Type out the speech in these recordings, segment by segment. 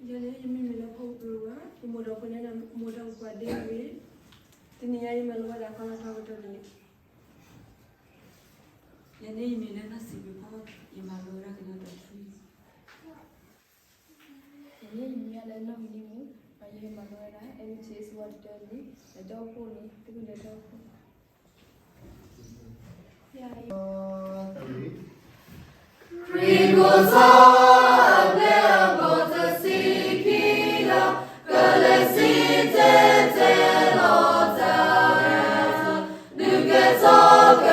ယၤန့ၣ် ယမံၤမ့ၢ်လၢဖီကပလဝါ, ယမိၢ်ဒီးဖိန့ၣ် မိၢ်ဒီးပှၤဒ့ဝ့ၢ်, တနံၤညါယမၤလိဝဲဒၣ်ကီလီၤထီကတၢၢ်န့ၣ်, ယၤန့ၣ်ယမံၤလၢနၢ်စံးဘျုးဖီ, ယမၤလိဝဲဒၣ်ကညီတၢ်ခွံ ယၤန့ၣ်ယမံၤလၢနီၢ်မံၤနံၣ်မူ, ယဟဲမၤလိဝဲဒၣ် အဲမ့ၢ်ဆ့စဝါတတၢန့ၣ်, ဒီးတၢ်အိၣ်ဖှိၣ်န့ၣ် သုကလဲၤတၢ်အိၣ်ဖှိၣ် ခရံာ်ဖိစီၤ အဘျဲၣ်အဘီၣ်တဆံခံဂၤ, ကလဲၤစံၣ်တဲၤတဲလီၤတၢ်, ဒုးကဲထီၣ်က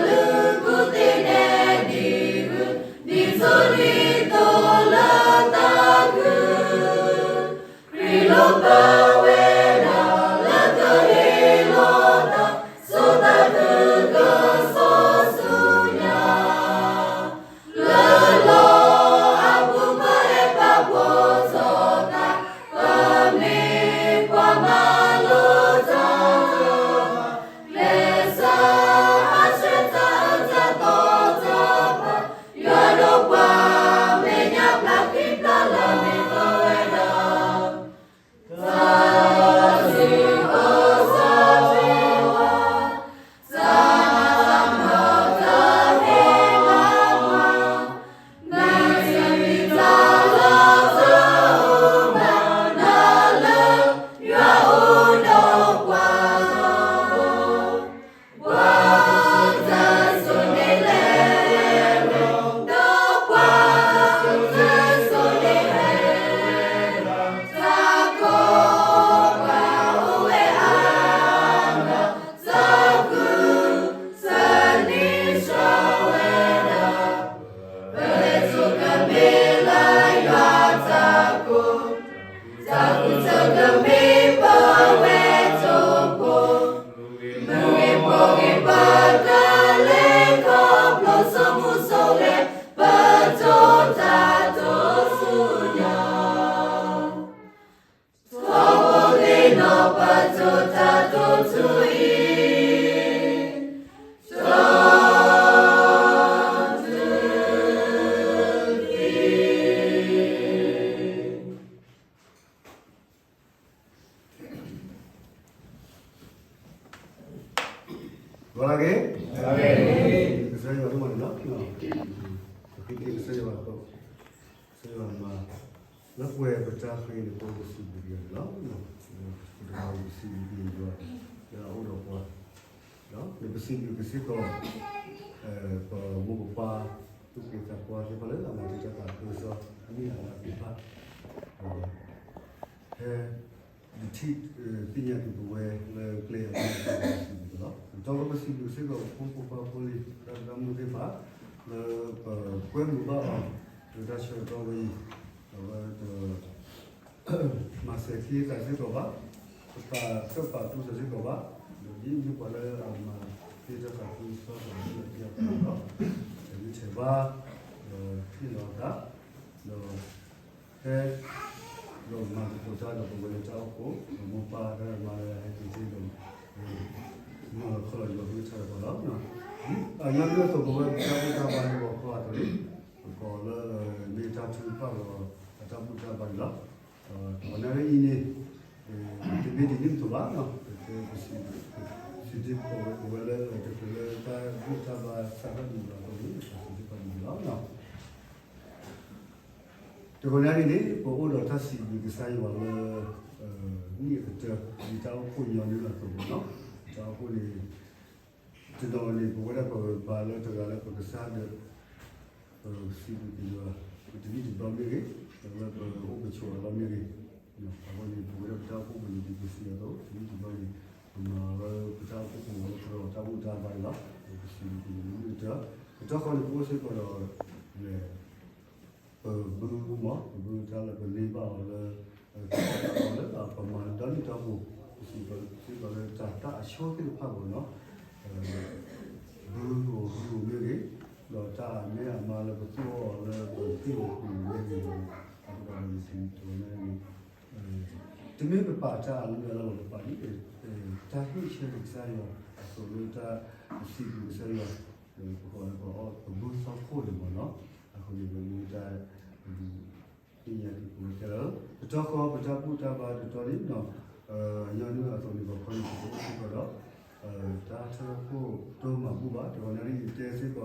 လုၢ်ကူၣ်သ့ၣ်နဲၣ်ဒံးဂုၢ်, ဒ်သိးဒ်သိးလၢတၢ်ခု ခရံာ်လိၣ်ပဝဲဒၣ်လၢကဟ့ၣ်လီၤတၢ်, ဆိသးခုကစီဆူညါ, လၢလီၤအပူၤပဟဲပာ်ဖှိၣ်ထီၣ်တၢ်, ပမ့ၢ်ပှၤမၤလိတၢ်, ကျဲးစၢးဟးဆှဲးတၢ်အၢတၢ်သီတၢ်ပာ်, ယွၤဒိၣ်ပှၤမဲာ်ညါဖျါဃံဖျါလၤမ့ၢ်ပဝဲဒၣ် တၢ်ကူၣ်တၢ်မ့ၢ်ပဝဲထိၣ်ဖိ, မုၢ်ဂ့ၤပှၤဂ့ၤပတၢ်လဲၤခီဖျိ ဆိမိၣ်ဆိလဲၤ ပတိၢ်တၢ်တိၢ်ဆူညါ, ထီဘိသ့ၣ်နီၣ်ပတိၢ်တၢ်တိၢ်ဆူအံၤ, တၢ် ဂီၤလၢအဂ့ၤ, ကစၢ်ယွၤဒိၣ်မးန့ၣ်လီၤ. ပဃ့က့ၤကစၢ်ယွၤအဃိ, ကစၢ်ယွၤမၤလၢပှဲၤပတၢ်ဃ့န့ၣ် ပအိၣ်ပစံးဘျုးက့ၤယွၤန့ၣ်လီၤ. ပတဂၤပစံးဘျုးက့ၤယွၤ လၢအအိၣ်ဒီးပှၤ, ဒီးပစံးဘျုးက့ၤစ့ၢ်ကီး ပမိၢ်ပပၢ် သူၣ်က့သးပှၢ်သ့ၣ်တဖၣ်လၢအမၤတ့ၢ်တၢ်သးခုကစီၣ် အမ့ၢ်အလၤသ့ၣ်တဖၣ် ဟဲ ယထံၣ် သ့ၣ်ညါက့ၤပဝဲလၢကျဲအံၤ ပစံးဘျုးက့ၤလီၤ. ဒီးပစံးဘျုးစ့ၢ်ကီး ပဖိပပၢ်ဖိလံၤ တၢ်သရၣ်မုၣ်သ့ၣ်တဖၣ် လၢပကွဲမုာ်ဘၣ်အီၤ လၢတၢ်ဆၢကတီၢ်ဝဲအံၤ အဝဲတ မၤစၢၤခံသးစ့ၢ်ကီးဘၣ်, ပသးဆၢပာ်သူစ့ၢ်ကီးဘၣ်, ဒီးဒ်မ့ၢ်ပှၤလၢအမၤတ့ၢ်တၢ်သးခုကစီၣ် ပှၤလၢအသ့အပှၤလီၤ, တမ့ၢ်ထဲဘၣ်, ဒီးဟ့ၣ်လီၤအသး, ဒီး ဟဲ ဒီးမၤသကိးတၢ်ဒီးပဝဲလၢတၢ်အိၣ်ဖှိၣ်, ဒီးမိၢ်ပၢ်တၢ်မၤလၢဟဲက့ၤသ့ဒီး မၤလီၤခီလီၤယွၤကလုၢ်ကထါဒီးပှၤလီၤ. အညီနုၢ်အသိး ပဝဲပတၢ်ဘူၣ်တၢ်ဘါန့ၣ် ပကိးခီအသိးန့ၣ် ပကိးလၢ မ့ၢ်တၢ်ထုကဖၣ်ဒီးအတၢ်ဘူၣ်တၢ်ဘါန့ၣ်လီၤ. ဒီးပနာ်လၢအံၤန့ၣ် တမ့ၢ်ဒ်န့ၣ်အသိးဘၣ်, ပစံးဘျုးစ့ၢ်ကီးဝဲ ပဝဲလၢတချုးလၢတၢ်ဘူၣ်တၢ်ဘါစးထီၣ်ဒံးဘၣ်အသိးန့ၣ် ပစံးဘျုးစ့ၢ်ကီးန့ၣ်လီၤ. တဂီၤညါအံၤန့ၣ် ပအိၣ်ဒီးတၢ်စံးဘျုးကစၢ်ယွၤလၢ နံၣ်အကတၢၢ် ဒ်တၢ်အိၣ်ဖှိၣ်ညီနုၢ်အသိးလီၤ. တၢ်အိၣ်ဖှိၣ်န့ၣ် တနီၤန့ၣ် ပဝဲဒၣ်ပဘါလၢတဂၤလၢပကစၢ်ဒီး ပစံးဘျုးက့ၤယွၤ ပတနံၣ်တဘျီမ့ၢ်ဂ့ၤ, ပဝဲပအိၣ်ပဆိးအလီၢ်မ့ၢ်ဂ့ၤ, အဃိန့ၣ် ပဝဲဒၣ်ပတၢ်အိၣ်ဖှိၣ်ပူၤန့ၣ် ဒ်ပစံးအသိး တနံၣ်တဘျီန့ၣ် ပမၤလၢပတၢ်အိၣ်ဖှိၣ်ပူၤလၢပလီၢ်တၢ်ဘူၣ်တၢ်ဘါန့ၣ်လီၤ. ပစံးဘျုးက့ၤယွၤလၢမ့ၢ်တၢ် ကတီၢ်ဃီန့ၣ် ပအိၣ်စ့ၢ်ကီးဒီး ပဘုမး ပဘုတၢ်လၢပန့ၢ်ဘၣ်အီၤလၢ လၢပမၤလၢဒီနံၣ်တီၢ်ပူၤ ပစံးဘျုးစ့ၢ်ကီးလၢတၢ်သၣ်အဆိသ့ၣ်တဖၣ်မးနီၤ ဘုအိၣ်ဘုအိၣ်မ့ၢ်ဂ့ၤ, ဒီးတၢ်အမဲာ်အမါလၢပသူၣ်အီၤလၢပသ့ၣ်အိၣ်ပူၤမ့ၢ်ဂ့ၤ, အဃိဒီးပစံးဘျုးန့ၣ် တမ့ၢ်ပပာ်တၢ်အလၢအလီၢ်လီၤ ပပာ်ဒ် တၢ်ဟ့ၣ်ဆၢက့ၤကစၢ်ယွၤ အသိးလၢတၢ်စံးဘျုးကစၢ်ယွၤ ပကိးလၢပအီၣ်ပဘုသီခိၣ်န့ၣ်မးနီၤ အဃိန့ၣ် ပမ့ၢ်တၢ် သ့ၣ်ညါက့ၤပဝဲခဲလၢာ် တခီပတၢ်ဘူၣ်တၢ်ဘါတတီၤန့ၣ် ညီနုၢ်အသိးန့ၣ် ပခီန့ၣ်ပကအိၣ်စ့ၢ်ကီးဒီး တၢ်ထၢဖှိၣ်တၢ်မၤဘူၣ်ဘၣ်. တဂီၤညါအံၤ ယတဲစ့ၢ်ကီး ပ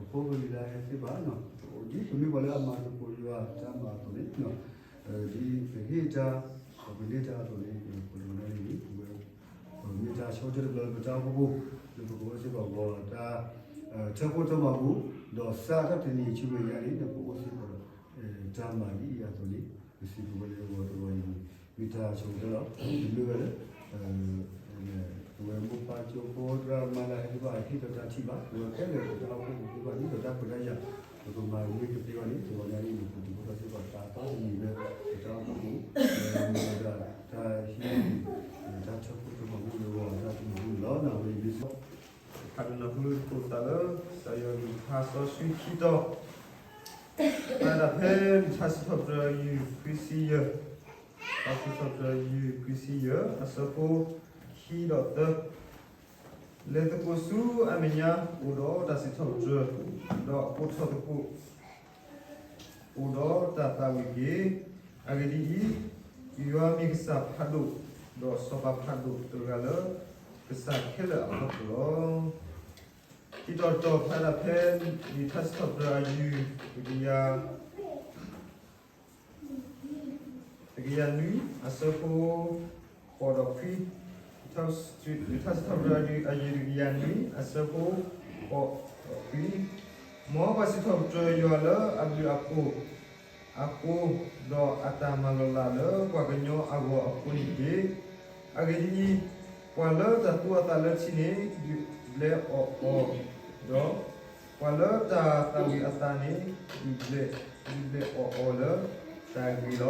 ဖိပလံၤလၢဟဲသ့ၣ်ဘၣ် ဒ်ပမ့ၢ်ပှၤလၢအမၤသကိးယွၤတၢ်မၤအသိးန့ၣ် ဒ်ပဟ့ၣ်တၢ် ပကန့ၢ်တၢ်အသိးန့ၣ် ပတဂီၤညါအံၤ ပဝဲ မ့ၢ်တၢ်ဆၢကတီၢ်တဘျီလၢပတၢ်အိၣ်ဖှိၣ်ဖိ လၢပကအိၣ်စ့ၢ်ကီးဂီၤတၢ် ထၢဖှိၣ်တၢ်မၤဘူၣ် ဒီးစးထီၣ်တနံၤဆူမဲာ်ညါန့ၣ် ပအိၣ်စ့ၢ်ကီးဒီး တၢ်မၤဒ်အံၤအသိးန့ၣ် ပစံးဘျုးဝဲလၢဂီၤတဂီၤအံၤန့ၣ် မ့ၢ်တၢ်ဆၢကတီၢ်လီၤ. တမ့ၢ်ဝဲလၢ ပဝဲမိၢ်ပၢ်ကၠိဖိသရၣ်မါလၢဟဲသ့ၣ်တဖၣ်ဟ့ၣ်ဒီးတၢ်ထံၣ်ဘၣ် ပဝဲခဲလၢာ်ပတၢ်အိၣ်ဖှိၣ်ဖိသ့ၣ်တဖၣ် ဒ်သိးတၢ်ခွဲးတၢ်ယာ် ပကမၤဂ့ၤကသ့အဂီၢ်န့ၣ် တဂီၤညါအံၤန့ၣ် ပဒုးအိၣ်ထီၣ်စ့ၢ်ကီးသးသီတနံၤလၢ ပတၢ်အိၣ်ဖှိၣ်ဖိ မ့ၢ်ဝဲဒၣ်တၢ်ဟံးန့ၢ် တၢ်ထၢဖှိၣ်တၢ်မၤဘူၣ်လၢဂီၤတၢ်မၤဘူၣ်န့ၣ်လီၤ. ဝဲအံၤမ့ၢ် ဖးဒိၣ်နီၢ်ဟူသးလၢ ကစၢ်ယွၤအကလုၢ်ကထါစီဆှံခံတီၤ ဖဲတၢ်ဖဲလံာ်ထါစံးထီၣ်ပတြၢၤယုၢ်ခွံဆံယဲၢ် တၢ်စံးထီၣ်ပတြၢၤယုၢ်ခွံဆံယဲၢ် အဆၢဖိခံဒီးသၢ လဲၤသကိးဆူအမဲာ်ညါအိၣ်ဒီးတၢ်စံးထီၣ်ပတြၢၤ ဒီးအိးထီၣ်သကိး အိၣ်ဒီးတၢ်သးဝံၣ်တက့ၢ်. အဂ့ၢ်ဒ်အံၤ, ယွၤမ့ၢ်ကစၢ်ဖးဒိၣ်, ဒီးစီၤပၤဖးဒိၣ်တဂၤလၢ ကစၢ်ခဲလၢာ်အဖီခိၣ်လီၤ. ခံတီၤတီၤဖျါဒၣ်ဖဲ လံာ်ထါစံးထီၣ်ပတြၢၤအယုၢ် တကယၤ တကယၤနွံ အဆၢဖိ ဃိးဒီးခွံ, လံာ်ထါစံးထီၣ်ပတြၢၤအယုၢ်တကယၤနွံ အဆၢဖိ ဃိးဒီးခွံ, မ်ပှၤစံးထီၣ်ပတြၢၤယွၤလၢအဘျုးအဖှိၣ်အဃိ, ဒီးအတၢ်မၤလီၤလးလၢပှၤကညီအဂီၢ်အဃိန့ၣ်တက့ၢ်. အဂ့ၢ်ဒ်အံၤ, ပှၤလၢတၢ်သူအသးလၢထံန့ၣ် ဒုးဘျဲးအီၣ်အီၤ, ဒီး ပှၤလၢတၢ်သးဝံၣ်အသးန့ၣ် ဒုးဘျဲး, ဒုးဘျဲးအီၣ်အီၤလၢတၢ်ဂ့ၤလီၤ.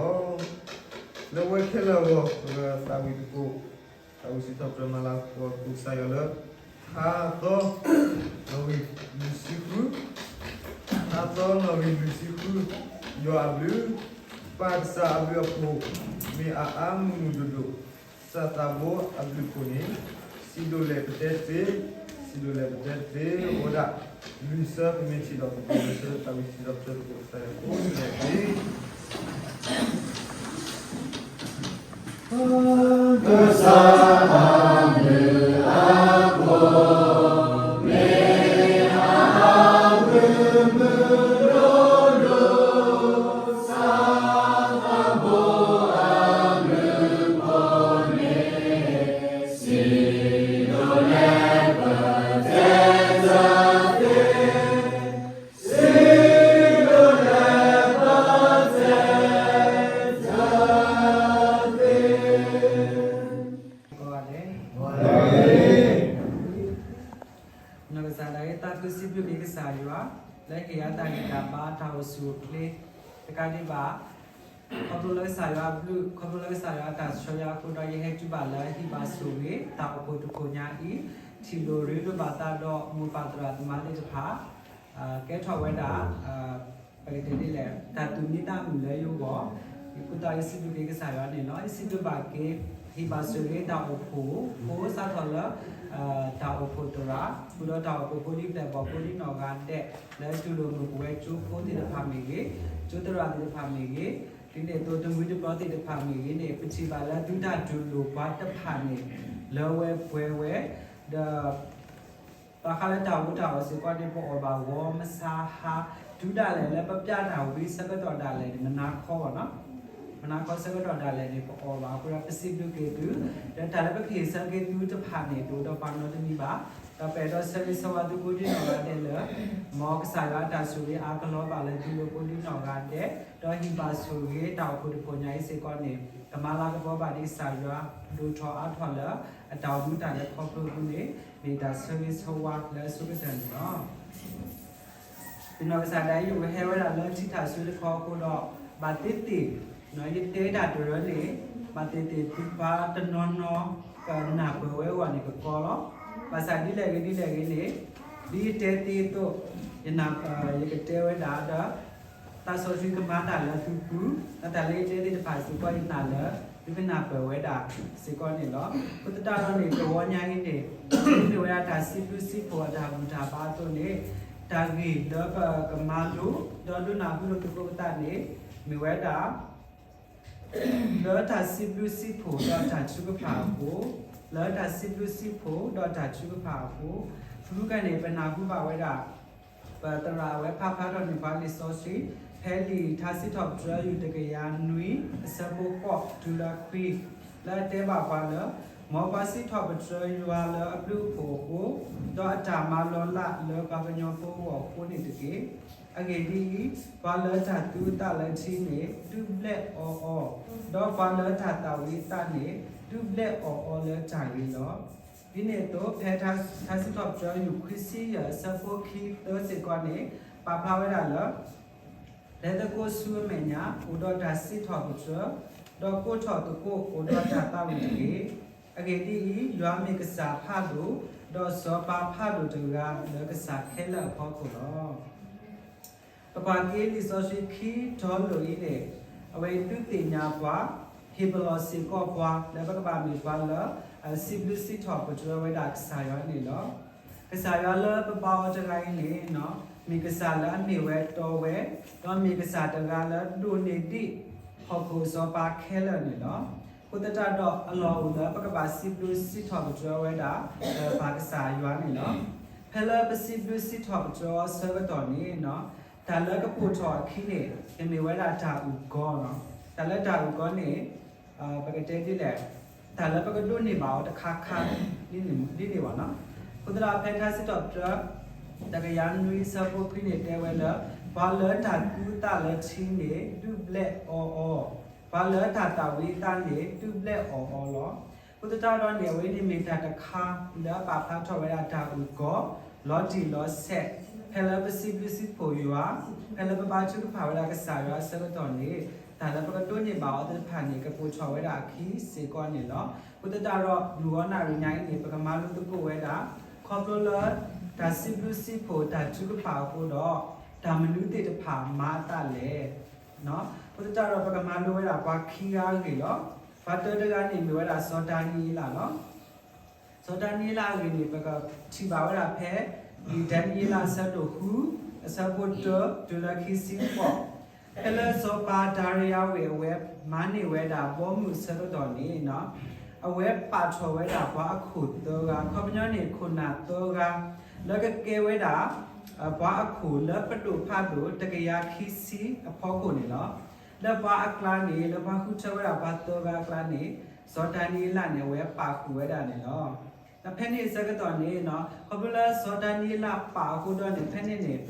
လၢဝဲခဲလၢာ်အဂီၢ် ပကသးဝံၣ်သကိး, သးဝံၣ်စံးထီၣ်ပတြၢၤမၤလၤကပီၤသကိးကစၢ်ယွၤလၢ ထါသီ နီၣ်ဂံၢ်လွံၢ်ဆံဃု, ထါသီနီၣ်ဂံၢ်လွံၢ်ဆံဃု, ယွၤအဘျုး, ပၢ်ကစၢ်အဘျုးအဖှိၣ် မ့ၢ်အအါမုၢ်မုၢ်ဒိၣ်ဒိၣ်, ကစၢ်သးဘိအဘျုးအဖှိၣ်န့ၣ် စံးဒိၣ်လဲၣ်ပတဲတသ့, စံးဒိၣ်လဲၣ်ပတဲတသ့, အိၣ်ဝဲဒၣ် လွံၢ်ဆၢ ပမ့ၢ်ထံၣ်ဒီးပကစၢ်သးဝံၣ်စံးထီၣ်ပတြၢၤသကိးကစၢ်ယွၤကိးဂၤဒဲး ကစၢ်အဘျုးအဖှိၣ် မ့ၢ်အါမုၢ်မုၢ်ဒိၣ်ဒိၣ်, ကစၢ်သးဘိအဘျုးအဖှိၣ်န့ၣ် စံးဒိၣ်လဲၣ်ပတဲတသ့, စံးဒိၣ်လဲၣ်ပတဲတသ့ ကိးဂၤဒဲး, နီၢ်ကစၢ်ဒၣ်အံၤ သးခုစံးဘျုးက့ၤကစၢ်ယွၤ လၢဟ့ၣ်ယၤတၢ်ဂံၢ်တၢ်ဘါ တၢ်အိၣ်ဆူၣ်အိၣ်ချ့ တကးဒံးဘၣ် ခီဖျိလၢကစၢ်ယွၤအဘျုး ခီဖျိလၢကစၢ်ယွၤအတၢ်ဆှၢယၤအဃိဒီး ယဟဲတုၤဘၣ်လၢဟံၣ်ဘၣ်ဆိၣ်ဂ့ၤ တၢ်အိၣ်ဖှိၣ်တဖှိၣ်ညါအံၤ ထံၣ်လိာ်ရ့လိာ်ဘၣ်သးဒီးမိၢ်ပၢ်သရၣ်သမါသ့ၣ်တဖၣ် ကဲထီၣ်ဝဲဒၣ် ပကတဲဒ်လဲၣ် တၢ်သူၣ်မံသးမုာ်လၢယဂီၢ်, ယဃုသးယစံးဘျုးက့ၤကစၢ်ယွၤန့ၣ်လီၤ. ယစံးဘျုးဘၣ်က့ၤ ဟံၣ်ဘၣ်ဆိၣ်ဂ့ၤတၢ်အိၣ်ဖှိၣ်ဖိ စးထီၣ်လၢ တၢ်အိၣ်ဖှိၣ်သရၣ် ဃုာ်ဒီးတၢ်အိၣ်ဖှိၣ်ဖိဒ်ပျဲၢ်ဘီၣ်ဖိဒ်နီၢ်ဂၤဒဲး လၢတူၢ်လိာ်မုာ်ပဝဲကၠိဖိသ့ၣ်တဖၣ်မ့ၢ်ဂ့ၤ, ကၠိသရၣ်သ့ၣ်တဖၣ်မ့ၢ်ဂ့ၤ, ဒ်န့ၣ်အသိးတမှံၤတပျီသ့ၣ်တဖၣ်မ့ၢ်ဂ့ၤန့ၣ် ပထံၣ်ဘၣ်လၢသုတၢ်တူၢ်လိာ်ပှၤတဖၣ်န့ၣ် လၢဝဲပှဲၤဝဲ ဒီး ဘၣ်ဃးလၢတၢ်အီၣ်တၢ်အီစ့ၢ်ကီးန့ၣ် ပအီၣ်ဘၣ်ဂီၤမဆါဟါ တုၤဒၣ်လဲာ်လၢပပျၢ်တၢ်ဝံၤဆၢကတီၢ်ဒၣ်လဲာ်န့ၣ် မနၤခီဘၣ်နီၤ, မနၤခီဆၢကတီၢ်ဒၣ်လဲာ်န့ၣ် ပအီၣ်ဘၣ်အဃိဒီး ပစံးဘျုးက့ၤသု, ဒီးတၢ်လၢပကဟ့ၣ်ဆၢက့ၤသုတဖၣ်န့ၣ် တအိၣ်ဒီးပှၤနီတမံၤဘၣ်, ဒီးပအဲၣ်ဒိးဆၢဂ့ၤဆၢဝါသုကိးဒံနီၢ်ဂၤဒဲးလၢ မ်ကစၢ်ယွၤအတၢ်ဆိၣ်ဂ့ၤအါကလီၤဘၣ်လၢသုလိၤကိးဒံနီၢ်ဂၤဒဲး, ဒီးဟံၣ်ဘၣ်ဆိၣ်ဂ့ၤတၢ်အိၣ်ဖှိၣ်တဖှိၣ်ညါအံၤစ့ၢ်ကီးန့ၣ် ကမၤလၤကပီၤဘၣ်ဒံးကစၢ်ယွၤ ဒိၣ်ထီၣ်အါထီၣ်လၢ အတၢ်အိၣ်မူတၢ်လဲၤခီဖျိအပူၤန့ၣ် မ့ၢ်တၢ်ဆၢဂ့ၤဆၢဝါလၢအဆိကတၢၢ်န့ၣ်လီၤ. ယနီၢ်ကစၢ်ဒၣ်အံၤ ယဝဲဟဲဝဲဒၣ်လၢထံထၣ်ဆူတခီအဃိဒီး ဘၣ်သ့ၣ်သ့ၣ် ယတဲတၢ်တရၢန့ၣ် ဘၣ်သ့ၣ်သ့ၣ်သုပှၤတနီၤနီၤ ကနၢ်ပၢၢ်ဝဲအဂီၢ်န့ၣ်ကကီလီၤ. ဘၣ်ဆၣ်ဒ်လဲၣ်ဂ့ၤဒ်လဲၣ်ဂ့ၤန့ၣ် ဒ်ယတဲသ့အသိး ယနၢ် ယကတဲဝဲဒၣ်ဒီး သးစီဆှံကမၤတၢ်လၢသုပူၤ, ဒီးတၢ်လၢယတဲသ့ၣ်တဖၣ်စ့ၢ်ကီးယနာ်လၢ သုကနၢ်ပၢၢ်ဝဲဒၣ်စ့ၢ်ကီးန့ၣ်လီၤ. အဃိသတးဒီးန့ၣ် တဝီညါအံၤန့ၣ် မ့ၢ်ဝဲဒၣ်တၢ်စံးဘျုးစံးဖှိၣ်အတၢ်ဘူၣ်တၢ်ဘါအသိးန့ၣ် တၢ်ဂ့ၢ်လၢပကမၤလိ ဒီးဒိကနၣ်ဃုာ်လိာ်သကိးပသးန့ၣ် မ့ၢ်ဝဲဒၣ် လၢတၢ်စံးဘျုးစံးဖှိၣ်ဒီးတၢ်ထုကဖၣ်အဃိ, လၢတၢ်စံးဘျုးစံးဖှိၣ်ဒီးတၢ်ထုကဖၣ်အဃိ, မုၢ်ဂၤန့ၣ် ပနၢ်ဟူဘၣ်ဝဲဒၣ် ပသရၣ်ဝဲဖးဖျါထီၣ်န့ၢ်ပှၤလံာ်စီဆှံ, ဖဲလံာ်ထါစံးထီၣ်ပတြၢၤ ယူၢ်တကယၤနွံ အဆၢဖိဃိးတုၤလၢခွံ, လၢအတဲဘၣ်ပှၤလၢ မ်ပှၤစံးထီၣ်ပတြၢၤယွၤလၢအဘျုးအဖှိၣ်အဃိ, ဒီးအတၢ်မၤလီၤလးလၢပှၤကညီဖိအဂီၢ်အဃိန့ၣ်တက့ၢ်. အဂ့ၢ်ဒ်အံၤ, ပှၤလၢတၢ်သူအသးလၢထံန့ၣ် ဒုးဘျဲၣ်အီၤအီၤ, ဒီးပှၤလၢတၢ်သၣ်ဝံၤအသးန့ၣ် ဒုးဘျဲၣ်အီၤအီၤလၢတၢ်ဂ့ၤလီၤ. ဒ်န့ၣ်အသိး ဖဲထါစံးထီၣ်ပတြၢၤ ယူၢ်ခွံဆံယဲၢ် အဆၢဖိခံသၢစ့ၢ်ကီးန့ၣ် ပာ်ဖျါဝဲဒၣ်လၢ လဲၤသကိးဆူအမဲာ်ညါ အိၣ်ဒီးတၢ်စံးထီၣ်ပတြၢၤ, ဒီးကိးထီၣ်သကိးအိၣ်ဒီးတၢ်သးဝံၣ်တက့ၢ်. အဂ့ၢ်ဒ်အံၤ, ယွၤမ့ၢ်ကစၢ်ဖးဒိၣ်, ဒီးစီၤပၤဖးဒိၣ်တဂၤလၢကစၢ်ခဲလၢာ်အဖီခိၣ်လီၤ. ပကွၢ်က့ၤလံာ်စီဆှံခံတီၤလိၤအံၤန့ၣ်, အဝဲဒုးသ့ၣ်ညါပှၤ, ဟ့ၣ်ပလီၢ်စ့ၢ်ကီးပှၤ လၢပကဘၣ်မ့ၢ်ပှၤလၢ စံးဘျုးစံးထီၣ်ပတြၢၤဝဲဒၣ်ကစၢ်ယွၤန့ၣ်လီၤ. ကစၢ်ယွၤလၢပဘါအီၤတဂၤအံၤန့ၣ် မ့ၢ်ကစၢ်လၢအမ့ၢ်ဝဲတီဝဲ, ဒီးမ့ၢ်ကစၢ်တဂၤလၢဒိၣ်န့ၢ်ဒံး ဟီၣ်ခိၣ်စီၤပၤခဲလၢာ်န့ၣ်လီၤ. အဃိသတးဒီး အလီၢ်အိၣ်လၢပကဘၣ်စံးဘျုးစံးထီၣ်ပတြၢၤဝဲဒၣ် ပၢ်ကစၢ်ယွၤန့ၣ်လီၤ. ဖဲလၢပစံးဘျုးစံးထီၣ်ပတြၢၤအီၤအဆၢကတီၢ်န့ၣ် တၢ်လၢကပိာ်ထီၣ်အခံန့ၣ် ကမ့ၢ်ဝဲဒၣ်တၢ်အုၣ်ကီၤလီၤ. တၢ်လၢတၢ်အုၣ်ကီၤန့ၣ် ပကတဲဒ်လဲၣ်, တၢ်လၢပကဒိးန့ၢ်ဘၣ်အီၤတခါခါ ဒ်န့ၣ်ဘၣ်နီၤ. အဃိသတးဒီးဖဲထါစံးထီၣ်ပတြၢၤ တကယၤနွံအဆၢဖိခွံန့ၣ်တဲဝဲလၢ ပှၤလၢတၢ်သူအသးလၢထံန့ၣ် ဒုးဘျဲၣ်အီၤအီၤ, ပှၤလၢတၢ်သၣ်ဝံၤအသးန့ၣ် ဒုးဘျဲၣ်အီၤအီၤလီၤ. အဃိသတးဒီးန့ၣ် အဝဲန့ၣ်မ့ၢ်တၢ်တခါလၢအပာ်ဖျါထီၣ်ဝဲဒၣ်တၢ်အုၣ်ကီၤ လီၤတံၢ်လီၤဆဲး, ဖဲလၢပစံးဘျုးစံးဖှိၣ်ယွၤ, ဖဲလၢပဘါထုကဖၣ်ဝဲဒၣ်ကစၢ်ယွၤအဆၢကတီၢ်န့ၣ် တၢ်လၢပကဒိးန့ၢ်ဘၣ်အီၤသ့ၣ်တဖၣ်န့ၣ် ကပိာ်ထီၣ်ဝဲဒၣ်အခံစ့ၢ်ကီးန့ၣ်လီၤ. အဃိသတးဒီး မုၢ်ဂီၤနၣ်ရံၣ်ညါအံၤန့ၣ် ပကမၤလိသကိးဝဲဒၣ် ခီဖျိလၢ တၢ်စံးဘျုးစံးဖှိၣ်တၢ်ထုကဖၣ်အဃိဒီး တၢ်မနုၤသ့ၣ်တဖၣ်မၤအသးလဲၣ်. အဃိသတးဒီးပကမၤလိဝဲဒၣ်ပှၤခံဂၤအဂ့ၢ်လီၤ. ပှၤတၢတဂၤန့ၣ်မ့ၢ်ဝဲဒၣ်စီၤဒၤနံးယ့လးလီၤ. စီၤဒၤနံးယ့လးအဂ့ၢ်န့ၣ် ပကထံၣ်ဘၣ်ဝဲဒၣ်ဖဲ လံာ်ဒၤနံးယ့လးအဆၢဒိၣ်ဃု အဆၢဖိတၢတုၤလၢခံဆံဃိး, ဖဲလၢစီၤပၤဒၤရံယၤဝ့ၢ်အဝဲမၤန့ၢ်ဝဲဒၣ်ဘီမုၢ်အဆၢကတီၢ်န့ၣ် အဝဲပာ်ထီၣ်ဝဲဒၣ်ပှၤအခိၣ်သၢဂၤ, အခီပညီန့ၣ် ခိၣ်နၢ်သၢဂၤ လၢကကဲဝဲဒၣ် ပှၤအခိၣ်လၢပဒိၣ်ဖးဒိၣ်တကယၤခံဆံအဖီခိၣ်န့ၣ်လီၤ. လၢပှၤအကျါန့ၣ် လၢပှၤဃုထၢဝဲဒၣ်ပှၤသၢဂၤအကျါန့ၣ် စီၤဒၤနံးယ့လးန့ၣ် အဝဲပာ်ဃုာ်ဝဲဒၣ်န့ၣ်လီၤ. ဒီးဖဲန့ၣ်အဆၢကတီၢ်န့ၣ် ခီဖျိလၢစီၤဒၤနံးယ့လးပာ်အဃိဒီးန့ၣ် ဖဲန့ၣ်န့ၣ်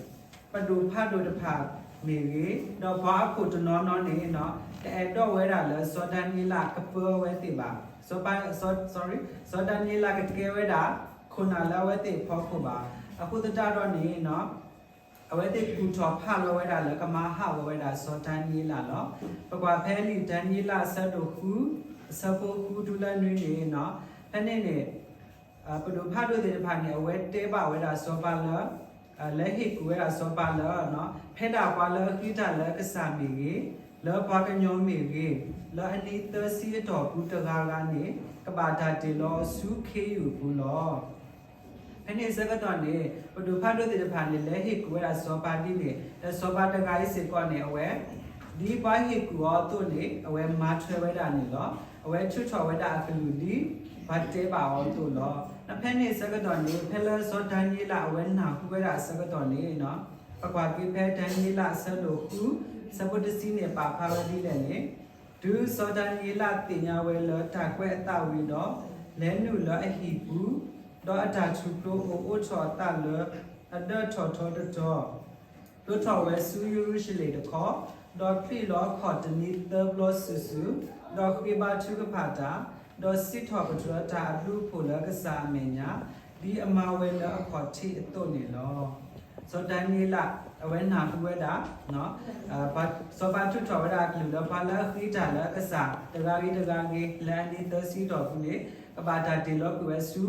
ပဒိၣ်ဖးဒိၣ်တဖၣ်မ့ၢ်ဂ့ၤ, ဒီးပှၤအခိၣ်တနီၤနီၤန့ၣ် တအဲၣ်ဒိးဝဲဒၣ်လၢစီၤဒၤနံးယ့လးကပၢအဝဲသ့ၣ်ဘၣ်. စီၤပၤ စီၤ sorry စီၤဒၤနံးယ့လးကကဲဝဲဒၣ် ခိၣ်နၢ်လၢအဝဲသ့ၣ်အဖီခိၣ်ဘၣ်. အဃိသတးဒီးန့ၣ် အဝဲသ့ၣ်ကူၣ်ထီၣ်ဖးလီၤဝဲဒၣ်လၢကမၤဟးဂီၤဝဲဒၣ်စီၤဒၤနံးယ့လးလီၤ. ပကွၢ်ဖဲလံာ်ဒၤနံးယ့လးအဆၢဒိၣ်ဃု အဆၢဖိဃုတုၤလၢနွံန့ၣ် ဖဲန့ၣ်န့ၣ် ပဒိၣ်ဖးဒိၣ်သ့ၣ်တဖၣ်န့ၣ် အဝဲတဲဘၣ်ဝဲဒၣ်စီၤပၤလၢ လဲၤဟ့ၣ်ကူၣ်ဝဲဒၣ်စီၤပၤလၢ ဖဲဒၣ်ပှၤလၢအဃ့တၢ်လၢကစၢ်မ့ၢ်ဂ့ၤ, လၢပှၤကညီမ့ၢ်ဂ့ၤ, လၢအနံၣ်သၢဆံအတီၢ်ပူၤတဂၤဂၤန့ၣ် ကဘၣ်တၢ်တ့ၢ်လီၤအီၤဆူခ့ယုၢ်အပူၤလီၤ. ဖဲန့ၣ်အဆၢကတီၢ်န့ၣ် ပဒိၣ်ဖးဒိၣ်သ့ၣ်တဖၣ်န့ၣ် လဲၤဟ့ၣ်ကူၣ်ဝဲဒၣ်စီၤပၤဒ်န့ၣ် ဒီးစီၤပၤတဂၤအံၤစ့ၢ်ကီးန့ၣ် အဝဲ ဒ်ပှၤဟ့ၣ်ကူၣ်အီၤအသိးန့ၣ် အဝဲမၤထွဲဝဲဒၣ်န့ၣ်လီၤ. အဝဲထုးထီၣ်ဝဲဒၣ်အကလုၢ်ဒ် ပှၤတဲဘၣ်အီၤအသိးလီၤ. ဒီးဖဲန့ၣ်အဆၢကတီၢ်န့ၣ် ဖဲလၢစီၤဒၤနံးယ့လးအဝဲနၢ်ဟူဝဲဒၣ်အဆၢကတီၢ်န့ၣ် ပကွၢ်က့ၤဖဲဒၤနံးယ့လးအဆၢဒိၣ်ဃု အဆၢဖိတဆံန့ၣ် ပာ်ဖျါဝဲဒ်လဲၣ်န့ၣ်, တုၤစီၤဒၤနံးယ့လးသ့ၣ်ညါဝဲလၢတၢ်ကွဲးအသးဝံၤဒီး လဲၤနုာ်လၢအဟံၣ်ပူၤ, ဒီးအတၢ်ထူၣ်ဖျိအိၣ်အိးထီၣ်အသးလၢ အဒၢးထီၣ်ထီတတီၤ ဒိးထီၣ်ဝဲဆူယရူၤၡလ့ၣ်တခီ, ဒီးပျံၢ်လီၤအခီၣ်တနံၤသၢဘျီစုာ်စုာ်, ဒီးဃ့ဘါထုကဖၣ်တၢ်, ဒီးစံးထီၣ်ပတြၢၤတၢ်အဘျုးအဖှိၣ်လၢကစၢ်အမဲာ်ညါ, ဒ်အမၤဝဲလၢအခီၣ်ထံးအသိးန့ၣ်လီၤ. စီၤဒၤနံးယ့လး အဝဲနၢ်ဟူဝဲဒၣ် စီၤပၤထုးထီၣ်ဝဲဒၣ်အကလုၢ်လၢ ပှၤလၢအဃ့တၢ်လၢကစၢ်တဂၤဂ့ၤတဂၤဂ့ၤ လၢအနံၣ်သၢဆံအတီၢ်ပူၤန့ၣ် ကဘၣ်တၢ်တ့ၢ်လီၤကွံာ်ဝဲဆူ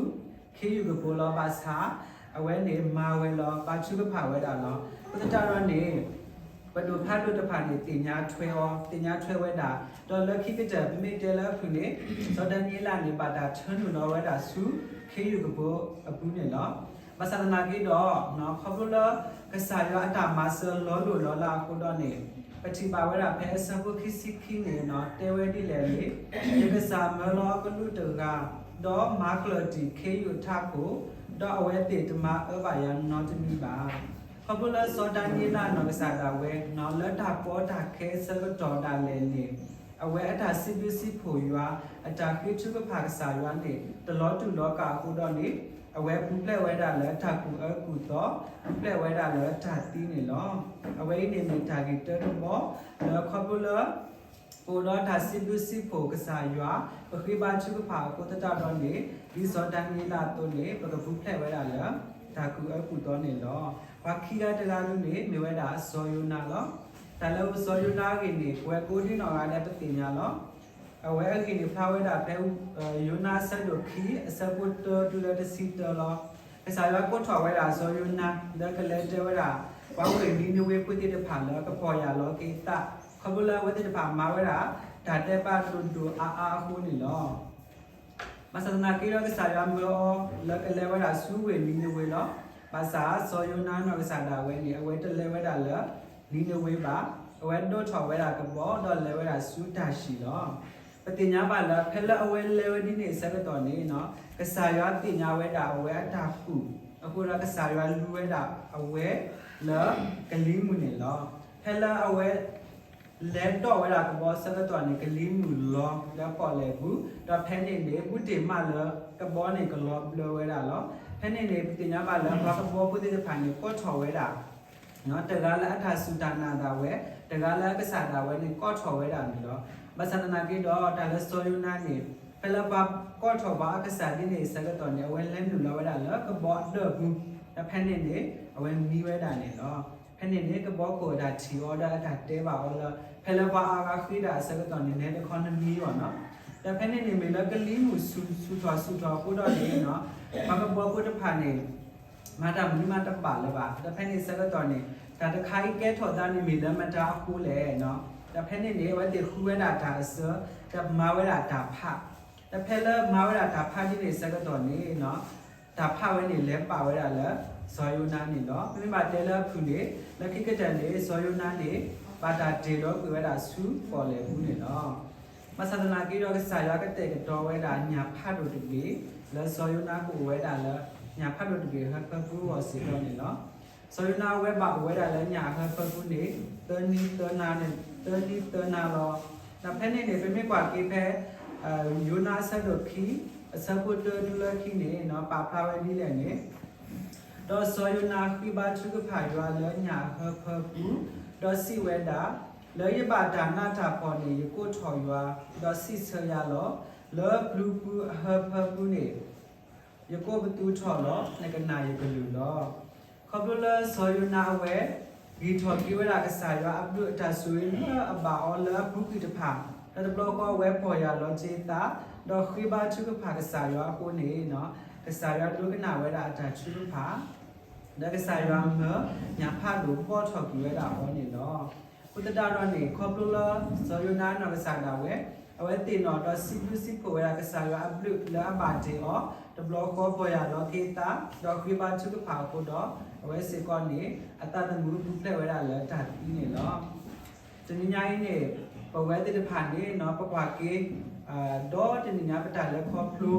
ခ့ယုၢ်ကပိၤလီၤ. ဘၣ်ဆၣ် အဝဲန့ၣ်မၤဝဲလီၤ ဘါထုကဖၣ်ဝဲဒၣ်လီၤ. အဃိသတးဒီးန့ၣ် ပဒိၣ်ဖးဒိၣ်တဖၣ်န့ၣ် သ့ၣ်ညါထွဲအီၤ သ့ၣ်ညါထွဲဝဲဒၣ်, ဒီးလၢခံကတၢၢ် ပမ့ၢ်တဲလၢအဖုၣ်န့ၣ် စီၤဒၤနံးယ့လးန့ၣ် ဘၣ်တၢ်ထၢနုာ်လီၤဝဲဒၣ်ဆူ ခ့ယုၢ်ကပိၤအပူၤန့ၣ်လီၤ. ဘၣ်ဆၣ်သနာ်က့ဒီး ခီဖျိလၢ ကစၢ်ယွၤအတၢ်မၤစၢၤလီၤလိၢ်လီၤလးအဃိဒီးန့ၣ် ပ ပထံၣ်ဘၣ်ဝဲဒၣ်ဖဲအဆၢဖိခံဆံခံန့ၣ်နီၤ တဲဝဲဒ်လဲၣ်န့ၣ်, ယကစၢ်မၢလီၤအကလူးတဂၤ, ဒီးမၤကျၢၢ်တံၢ်ခ့ယုၢ်ထးခိၣ်, ဒီးအဝဲသ့ၣ်တမၤအၢဘၣ်ယၤနီတမံၤဘၣ်. ခီဖျိလၢစီၤဒၤနံးယ့လးနီၢ်ကစၢ်ဒၣ်ဝဲနီၤ လၢတၢ်ကီတၢ်ခဲအဆၢကတီၢ်ဒၣ်လဲာ်န့ၣ်, အဝဲအတၢ်စံးဘျုးစံးဖှိၣ်ယွၤ, အတၢ်ဃ့ထုကဖၣ်ကစၢ်ယွၤန့ၣ် တလီၤတူာ်လီၤကာ်အဃိဒီးန့ၣ်, အဝဲပူၤဖျဲးဝဲဒၣ်လၢတၢ်ကူၣ်အၢကူၣ်သီ, ပူၤဖျဲးဝဲဒၣ်လၢတၢ်သံန့ၣ်လီၤ. အဝဲအံၤန့ၣ်မ့ၢ်တၢ်ဂ့ၢ်တၢတဘီ, လၢခီဖျိလၢ ပအိၣ်ဒီးတၢ်စံးဘျုးစံးဖှိၣ်ကစၢ်ယွၤ, ပဃ့ဘါထုကဖၣ်အဃိသတးဒီးန့ၣ်, ဒ်စီၤဒၤနံးယ့လးအသိးန့ၣ် ပကပူၤဖျဲးဝဲဒၣ်လၢ တၢ်ကူၣ်အၢကူၣ်သီန့ၣ်လီၤ. ပှၤခံဂၤတဂၤဒုန့ၣ် မ့ၢ်ဝဲဒၣ်စီၤယိၤနါလီၤ. တၢ်လၢစီၤယိၤနါအဂ့ၢ်န့ၣ် ပဝဲကိးဒံနီၢ်ဂၤဒဲးပသ့ၣ်ညါလီၤ. အဝဲအဂ့ၢ်န့ၣ် ဖျါဝဲဒၣ်ဖဲ ယိၤနါအဆၢဒိၣ်ခံ အဆၢဖိတၢတုၤလၢတဆံတၢလီၤ. ကစၢ်ယွၤကိးထီၣ်ဝဲဒၣ်စီၤယိၤနါ လၢကလဲၤတဲဝဲဒၣ် ပှၤဝ့ၢ်နံၤနဝ့ဖိသ့ၣ်တဖၣ်လၢကပီၢ်ယၢ်လီၤက့ၤသး, ခီဖျိလၢအဝဲသ့ၣ်တဖၣ်မၤဝဲဒၣ် တၢ်ဒဲးဘးဒိၣ်ဒိၣ်အါအါအဃိန့ၣ်လီၤ. ဘၣ်ဆၣ်သနာ်က့ဒီး ကစၢ်ယွၤမၢအီၤ လၢကလဲၤဝဲဒၣ်ဆူဝ့ၢ်နံၤနဝ့လီၤ. ဘၣ်ဆၣ်စီၤယိၤနါနီၢ်ကစၢ်ဒၣ်ဝဲန့ၣ် အဝဲတလဲၤဝဲဒၣ်လၢ နံၤနဝ့ဘၣ်. အဝဲဒိးထီၣ်ဝဲဒၣ်ကဘီ ဒီးလဲၤဝဲဒၣ်ဆူတၢ်ၡံၣ်လီၤ. ပသ့ၣ်ညါဘၣ်လၢ ဖဲလၢအဝဲလဲၤဝဲဒ်န့ၣ်အဆၢကတီၢ်န့ၣ်နီၤ, ကစၢ်ယွၤသ့ၣ်ညါဝဲဒၣ်အဝဲအတၢ်ကူၣ်, အဃိဒီးကစၢ်ယွၤလူၤဝဲဒၣ်အဝဲလၢကလံၤမုၢ်န့ၣ်လီၤ. ဖဲလၢအဝဲ လဲၤဒိးဝဲဒၣ်ကဘီအဆၢကတီၢ်န့ၣ် ကလံၤမုၢ်လီၤလၢပီၣ်လဲၣ်ပူၤ, ဒီးဖဲန့ၣ်န့ၣ် ဘူးတ့ၢ်မးလၢကဘီန့ၣ်ကလီၤဘျၢဝဲဒၣ်လီၤ. ဖဲန့ၣ်န့ၣ် ပသ့ၣ်ညါဘၣ်လၢပှၤကဘီဖိသ့ၣ်တဖၣ်န့ၣ် ကိးထီၣ်ဝဲဒၣ် တဂၤလၢအတၢ်စူၢ်တၢ်နာ်ဒၣ်ဝဲ, တဂၤလၢအကစၢ်ဒၣ်ဝဲန့ၣ် ကိးထီၣ်ဝဲဒၣ်န့ၣ်လီၤ. ဘၣ်ဆၣ်သနာ်က့ဒီး တၢ်လၢစီၤယိၤနါန့ၣ် ဖဲလၢပှၤကိးထီၣ်ပှၤအကစၢ်ဒ်န့ၣ်အဆၢကတီၢ်န့ၣ် အဝဲလဲၤနုာ်လီၤဝဲဒၣ်လၢကဘီအဒၢၣ်ပူၤ, ဒီးဖဲန့ၣ်န့ၣ် အဝဲမံဝဲဒၣ်န့ၣ်လီၤ. ဖဲန့ၣ်န့ၣ် ကဘီခိၣ်အတၢ်ထံၣ်အီၤဒီးအတၢ်တဲဘၣ်အီၤလၢ ဖဲလၢပှၤအါဂၤဃ့ဒၣ်အဆၢကတီၢ်န့ၣ် နဲတခီနမံဘၣ်နီၤ. ဒီးဖဲန့ၣ်န့ၣ် မ့ၢ်လၢကလံၤမုၢ်ဆူၣ်ထီၣ်ဆူၣ်ထီၣ်အဃိဒီးန့ၣ်နီၤ, ပှၤကဘီဖိတဖၣ်န့ၣ် မၤတၢ်မနုၤမးတဘၣ်လၢၤဘၣ်. ဒီးဖဲန့ၣ်ဆၢကတီၢ်န့ၣ် တၢ်တခါအံၤကဲထီၣ်သးန့ၣ်မ့ၢ်လၢမတၤအဃိလဲၣ်နီၤ. ဒီးဖဲန့ၣ်န့ၣ် အဝဲသ့ၣ်ဃုဝဲဒၣ်တၢ်အစၢ, ဒီးမၤဝဲဒၣ်တၢ်ဖး. ဒီးဖဲလၢမၤဝဲဒၣ်တၢ်ဖးဒ်န့ၣ်ဆၢကတီၢ်န့ၣ်နီၤ, တၢ်ဖးဝဲန့ၣ်လဲၤဘၣ်ဝဲဒၣ်လၢ စီၤယိၤနါန့ၣ်လီၤ. ပမ့ၢ်ဘၣ်တဲလၢအဖုၣ်န့ၣ် လၢခံကတၢၢ်န့ၣ် စီၤယိၤနါန့ၣ် ဘၣ်တၢ်တ့ၢ်လီၤကွံာ်ဝဲဒၣ်ဆူပီၣ်လဲၣ်ပူၤန့ၣ်လီၤ. ဘၣ်ဆၣ်သနာ်က့ဒီး ကစၢ်ယွၤကတဲာ်ကတီၤဝဲဒၣ်ညၣ်ဖးဒိၣ်တဘ့ၣ် လၢစီၤယိၤနါကအိၣ်ဝဲဒၣ်လၢ ညၣ်ဖးဒိၣ်တဘ့ၣ်အဟၢဖၢပူၤအဂီၢ်စ့ၢ်ကီးန့ၣ်လီၤ. စီၤယိၤနါအဝဲဘၣ်အိၣ်ဝဲဒၣ်လၢညၣ်အဟၢဖၢပူၤန့ၣ် သၢနံၤသၢနၤန့ၣ် သၢနံၤသၢနၤလီၤ. ဒီးဖဲန့ၣ်န့ၣ် ပမ့ၢ်ကွၢ်က့ၤဖဲ ယိၤနါအဆၢဒိၣ်ခံ အဆၢဖိတၢတုၤလၢခံန့ၣ်နီၤ ပာ်ဖျါဝဲဒ်လဲၣ်န့ၣ်, ဒီးစီၤယိၤနါဃ့ဘါထုကဖၣ်ယွၤလၢညၣ်အဟၢဖၢပူၤ, ဒီးစံးဝဲဒၣ်, လၢယဘၣ်တၢ်နးတၢ်ဖှီၣ်န့ၣ် ယကိးထီၣ်ယွၤ, ဒီးစံးဆၢယၤလီၤ. လၢပျုၤပူၤအဟၢဖၢပူၤန့ၣ် ယကိးပသူထီၣ်လီၤ. နကနာ်ယကလုၢ်လီၤ. ခီဖျိလၢစီၤယိၤနါအဝဲ ဂံၢ်ထီၣ်က့ၤဝဲဒၣ်ကစၢ်ယွၤအဘျုးအတၢ်ဆိၣ်ဂ့ၤလၢအဘၣ်အီၤလၢအပူၤကွံာ်တဖၣ်, ဒီးတဘျီဃီအဝဲပီၢ်ယၢ်လီၤက့ၤသး, ဒီးဃ့ဘါထုကဖၣ်ကစၢ်ယွၤအဃိန့ၣ်, ကစၢ်ယွၤဒိကနၣ်ဝဲဒၣ်အတၢ်ထုကဖၣ် ဒီးကစၢ်ယွၤမၢညၣ်ဖးဒိၣ်ဘီၣ်ထီၣ်ကွံာ်ဝဲဒၣ်အီၤန့ၣ်လီၤ. အဃိသတးဒီးန့ၣ် ခီဖျိလၢစီၤယိၤနါနီၢ်ကစၢ်ဒၣ်ဝဲ အဝဲသ့ၣ်နီၣ်ဒီးစံးဘျုးစံးဖှိၣ်ဝဲဒၣ်ကစၢ်ယွၤအဘျုးလၢအဘၣ်တ့ၢ်အီၤ, တဘျီဃီပီၢ်ယၢ်လီၤက့ၤသး, ဒီးဃ့ဘါထုကဖၣ်အဃိဒီး အဝဲစ့ၢ်ကီးန့ၣ် အသးသမူပူၤဖျဲးဝဲဒၣ်လၢတၢ်သံန့ၣ်လီၤ. တနံၤညါအံၤန့ၣ် ပဝဲသ့ၣ်တဖၣ်န့ၣ်နီၤ ပကွၢ်က့ၤ ဒီတနံၤညါပတၢ်လဲၤခီဖျိ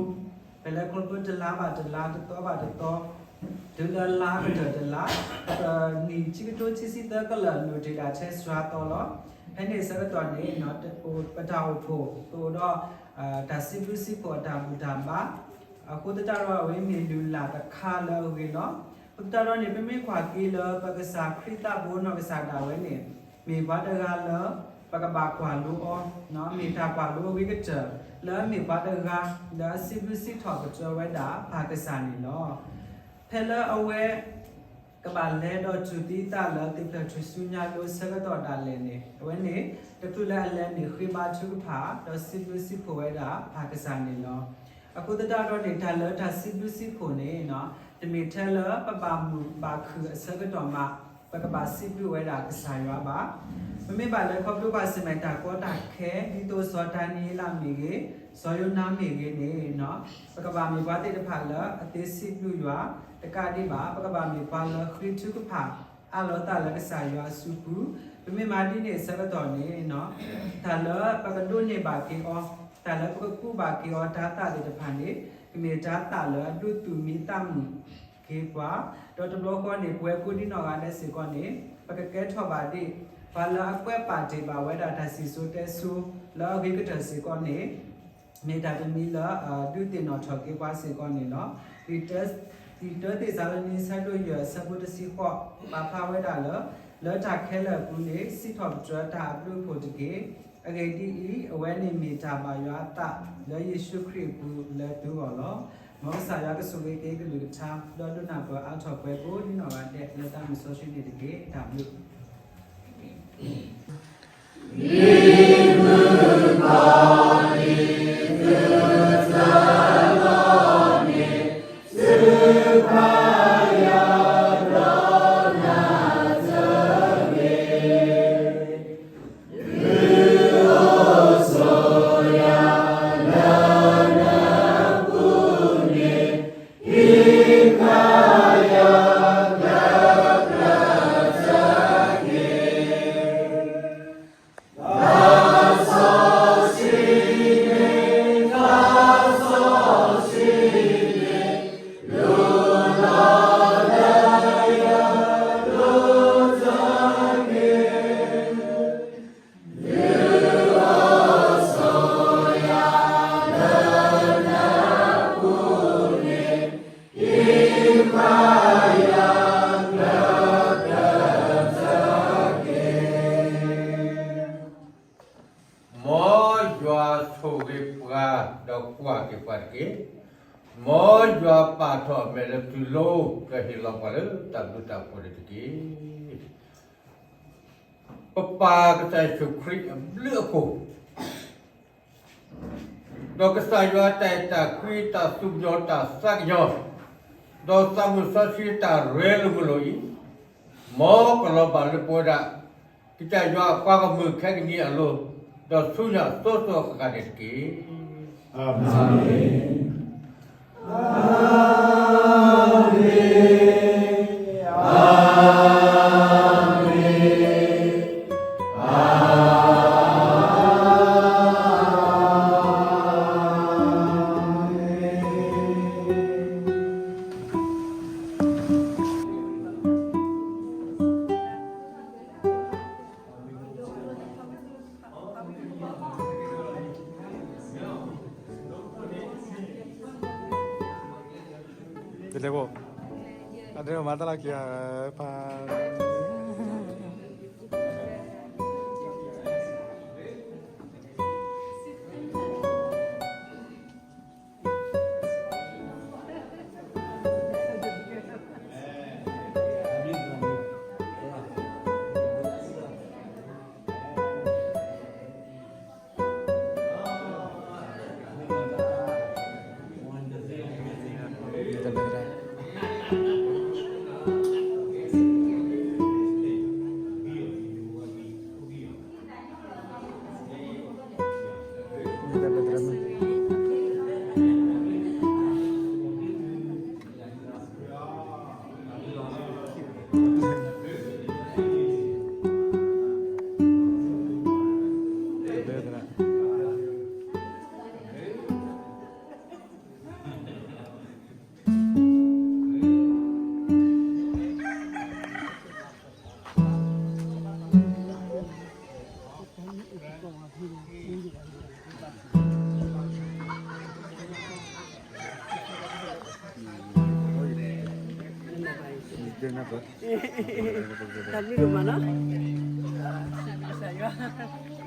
ပလဲၤခီဖျိတလါဘၣ်တလါ တသီဘၣ်တသီ တုၤလၢလါကတၢၢ်တလါ ပနံၣ်ဆံကထိဆံဆံသၢကလၢာ်နုာ်တ့ၢ်ဒၣ်ထဲစှၤသီလီၤ. ဖဲန့ၣ်ဆၢကတီၢ်န့ၣ် ပတၢ်အိၣ်ဖှိၣ် ပအိၣ်ဒီး တၢ်စံးဘျုးစံးဖှိၣ်အတၢ်ဘူၣ်တၢ်ဘါ အဃိသတးဒီးအဝဲမ့ၢ်လုၢ်လၢ်တခါလၢအဂ့ၤလီၤ. အဃိသတးဒီးန့ၣ် ပမ့ၢ်ကွၢ်က့ၤလၢပကစၢ်ခရံာ်သးဘိနီၢ်ကစၢ်ဒၣ်ဝဲန့ၣ် မ့ၢ်ပှၤတဂၤလၢ ပကဘၣ်ကွၢ်လိအီၤ, မ့ၢ်တၢ်ကွၢ်လိအဂ့ၤကတၢၢ် လၢအမ့ၢ်ပှၤတဂၤ လၢအစံးဘျုးစံးထီၣ်ပတြၢၤဝဲဒၣ်ပၢ်ကစၢ်န့ၣ်လီၤ. ဖဲလၢအဝဲ ကဘၣ်လဲၤဒီးတူၢ်သံသးလၢသုးကျၢၢ်ထူၣ်စုညါလိအဆၢကတီၢ်ဒၣ်လဲာ်န့ၣ် အဝဲန့ၣ် တချုးလၢအလဲၤန့ၣ် ဃ့ဘါထုကဖၣ် ဒီးစံးဘျုးစံးဖှိၣ်ဝဲဒၣ်ပၢ်ကစၢ်န့ၣ်လီၤ. အဃိသတးဒီးန့ၣ် တၢ်လၢတၢ်စံးဘျုးစံးဖှိၣ်န့ၣ် တမ့ၢ်ထဲလၢပဘၣ်မုာ်ဘၣ်ခုၣ်အဆၢကတီၢ်မး ပကဘၣ်စံးဘျုးဝဲဒၣ်ကစၢ်ယွၤဘၣ်. ပမ့ၢ်ဘၣ်လဲၤခီဖျိဘၣ်ဆၢၣ်မဲာ်တၢ်ကီတၢ်ခဲ ဒ်သိးစီၤဒၤနံးယ့လးမ့ၢ်ဂ့ၤ, စီၤယိၤနါမ့ၢ်ဂ့ၤန့ၣ် ပကဘၣ်မ့ၢ်ပှၤသ့ၣ်တဖၣ်လၢအသ့စံးဘျုးယွၤ တကးဒံးဘၣ် ပကဘၣ်မ့ၢ်ပှၤလၢဃ့ထုကဖၣ် အးလီၤသးလၢကစၢ်ယွၤအစုပူၤ, မ့ၢ်မးဒ်န့ၣ်အဆၢကတီၢ်န့ၣ်, တၢ်လၢပကဒိးန့ၢ်ဘၣ်က့ၤအီၤ, တၢ်လၢပကကူးဘၣ်က့ၤအီၤတၤသၣ်သ့ၣ်တဖၣ်န့ၣ်, ကမ့ၢ်တၤသၣ်လၢအဒိးသူၣ်မံသးမုာ်က့ၤပှၤ, ဒီးတဘျီဃီန့ၣ် ပဝဲကိးဒံနီၢ်ဂၤဒဲးစ့ၢ်ကီးန့ၣ်, ပကကဲထီၣ်ဘၣ်ဒ် ပှၤလၢအကွဲးပာ်တ့ၢ်ဘၣ်ဝဲဒၣ်တၢ်စံၣ်စိၤတဲစိၤလၢအဂ့ၤကတၢၢ်စ့ၢ်ကီးန့ၣ်, မ့ၢ်တၢ်တမံၤလၢဒုးသ့ၣ်နီၣ်ထီၣ်က့ၤပှၤစ့ၢ်ကီးန့ၣ်လီၤ. တၢသ့းစၤလနံ ဆၢဒိၣ်ယဲၢ် ဆၢဖိတဆံဃိး ပာ်ဖျါဝဲဒၣ်လၢ, လၢတၢ်ခဲလၢာ်အပူၤန့ၣ် စံးထီၣ်ပတြၢၤတၢ်အဘျုးအဖှိၣ်တက့ၢ်. အဂ့ၢ်ဒ်အံၤ, အဝဲန့ၣ်မ့ၢ်တၢ်ဘၣ်ယွၤအသးလၢယ့ၣ်ၡူးခရံာ်အပူၤလၢသုဂီၢ်လီၤ. မ်ကစၢ်ယွၤကဆိၣ်ဂ့ၤက့ၤကလုၢ်ကထါ ဒီးဒိကနၣ်ပၢၢ်အါထီၣ်ပှၤကိးဒံနီၢ်ဂၤဒဲးလၢတၢ်မုၢ်စီဆှံန့ၣ်တက့ၢ်. တၢ်ဘျုးမ်ယွၤဆိၣ်ဂ့ၤပှၤဒီးကွၢ်က့ၤပှၤတက့ၢ်. မ်ယွၤပာ်ထီၣ်အမဲာ်လၢသုလိၤ ဒီးဟ့ၣ်လီၤပှၤလၢတၢ်ဘျုးတၢ်ဖှိၣ်န့ၣ်တက့ၢ်. ပပၢ်ကစၢ်ယ့ၣ်ၡူးခရံာ်အဘျုးအဖှိၣ်, ဒီးကစၢ်ယွၤတၢ်အဲၣ်တၢ်ကွံ တၢ်သူၣ်ကညီၤတၢ်သးကညီၤ, ဒီးသးမုၢ်စီဆှံတၢ်ရဲၣ်လိာ်မုာ်လိာ်အံၤ, မ်ကလီၤဘၣ်လၢပဝဲဒၣ် ကစၢ်ယွၤအပှၤဂီၢ်မုၢ်ခဲကနံၣ်အလိၤ, ဒီးဆူညါအစိၤစိၤအဃၣ်ဃၣ်န့ၣ်တက့ၢ်. အၤမ့ၣ်. တလဲၤဘိ, အဒဲမၤတၢ်လီၤက့ၤအပၢ်. တၢ်ဘျုးဒိၣ်မးနီၤ.